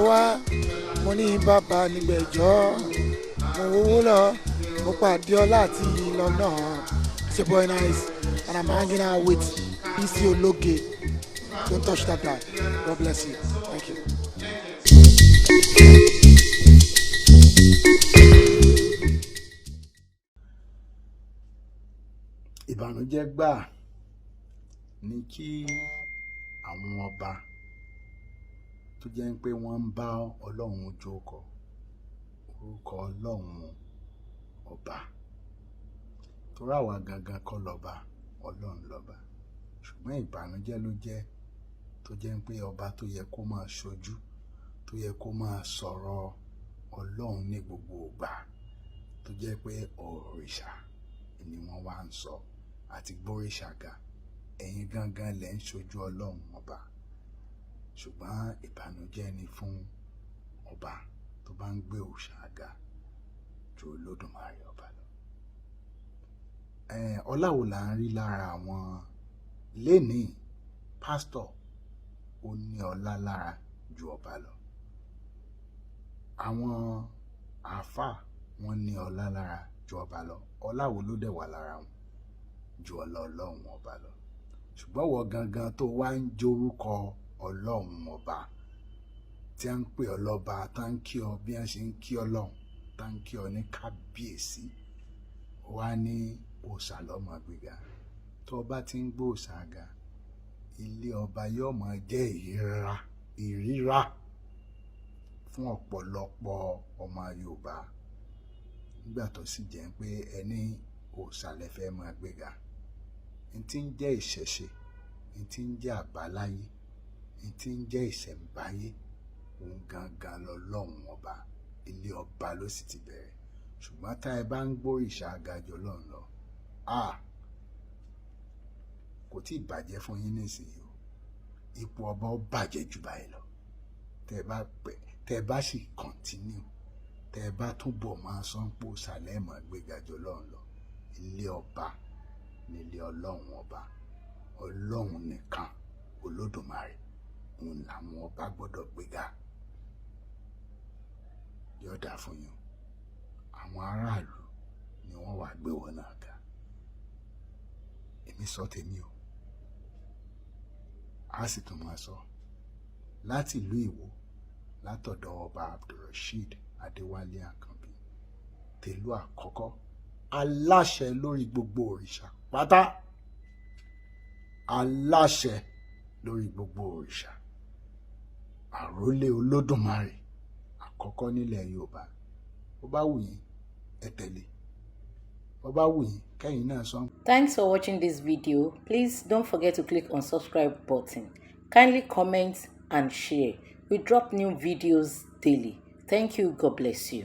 wá, mo ní bàbá nígbẹ̀jọ́, mo wówó lọ, mo pàdé ọlá àti ìlọ́nà. It's your boy Nice and I'm hanging out with Bisi Ologe. Don't touch that dial. God bless you. Thank you. Ìbànújẹ́ gbáà ni kí àwọn ọba tó jẹ́ pé wọ́n ń bá Ọlọ́run jókòó, orúkọ Ọlọ́run ọba, torí àwa gangan kọ́ lọ́ba, Ọlọ́run lọ́ba. Ṣùgbọ́n ìbànújẹ́ ló jẹ́ tó jẹ́ pé ọba tó yẹ kó máa ṣojú, tó yẹ kó máa sọ̀rọ̀ Ọlọ́run ní gbogbo ìgbà, tó jẹ́ pé òrìṣà ni wọ́n wá ń sọ àti gbóríṣà ga. Ẹ̀yin gangan lẹ̀ ń ṣojú Ọlọ́run ọba. Ṣùgbọ́n ìbànújẹ́ ni fún ọba tó bá ń gbé òòṣà ga ju Olódùmarè ọba lọ. Ọlá wo là ń rí lára àwọn lénìí? Pásítọ̀ ó ní ọlá lára ju ọba lọ. Àwọn àáfàá, wọ́n ní ọlá lára ju ọba lọ. Ọlá wo ló dẹ̀ wà lára wọn ju ọlá Ọlọ́run ọba lọ? Ṣùgbọ́n wọ gangan tó wá ń jórúkọ Ọlọ́run ọba, tí a ń pè ọ lọ́ba, tá ń kí ọ bí wọ́n ṣe ń kí Ọlọ́run, tá ń kí ọ ní kábíyèsí, wá ní òòṣà lọ́mọ gbéga. Tó o bá ti ń gbé òòṣà ga, ilé ọba yóò máa jẹ́ ìríra ìríra fún ọ̀pọ̀lọpọ̀ ọmọ Yorùbá, nígbà tó sì jẹ́ pé ẹni òòṣà lẹ fẹ́ máa gbéga. N tí ń jẹ́ ìṣẹ̀ṣe, n tí ń jẹ́ àbáláyé, n tí ń jẹ́ ìṣẹ̀ǹbáyé, òun gangan lọ́lọ́run ọba. Ilé ọba ló sì ti bẹ̀rẹ̀. Ṣùgbọ́n tá ẹ bá ń gbóríṣà ga jù Ọlọ́run lọ, a kò tí ì bàjẹ́ fún yín nísìnyí o. Ipò ọba ó bàjẹ́ jù báyìí lọ tẹ́ ẹ bá pẹ́, tẹ́ ẹ bá sì continue, tẹ́ ẹ bá túbọ̀ máa sánpò sàlẹ̀mọ́ gbéga jù Ọlọ́run lọ. Ilé ọba nílé Ọlọ́run ọba. Ọlọ́run nìkan Olódùmarè, òun làwọn ọba gbọ́dọ̀ gbéga. Yóò dáa fún yín. Àwọn aráàlú ni wọ́n wàá gbé wọn náà ga. Èmi sọ tèmi o, a sì tún máa sọ láti ìlú Ìwó, látọ̀dọ̀ ọba Abdulrasheed Adéwálé Àkànbí tèlú àkọ́kọ́, aláṣẹ lórí gbogbo òrìṣà pátá, aláṣẹ lórí gbogbo òrìṣà, àrólé Olódùmarè àkọ́kọ́ nílẹ̀ Yorùbá. Bó bá wù yín, ẹ tẹ̀lé. Bó bá wù yín, kẹ́yìn náà sọ. Thanks for watching this video. Please don't forget to click on subscribe button. Kindly comment and share. We drop new videos daily. Thank you. God bless you.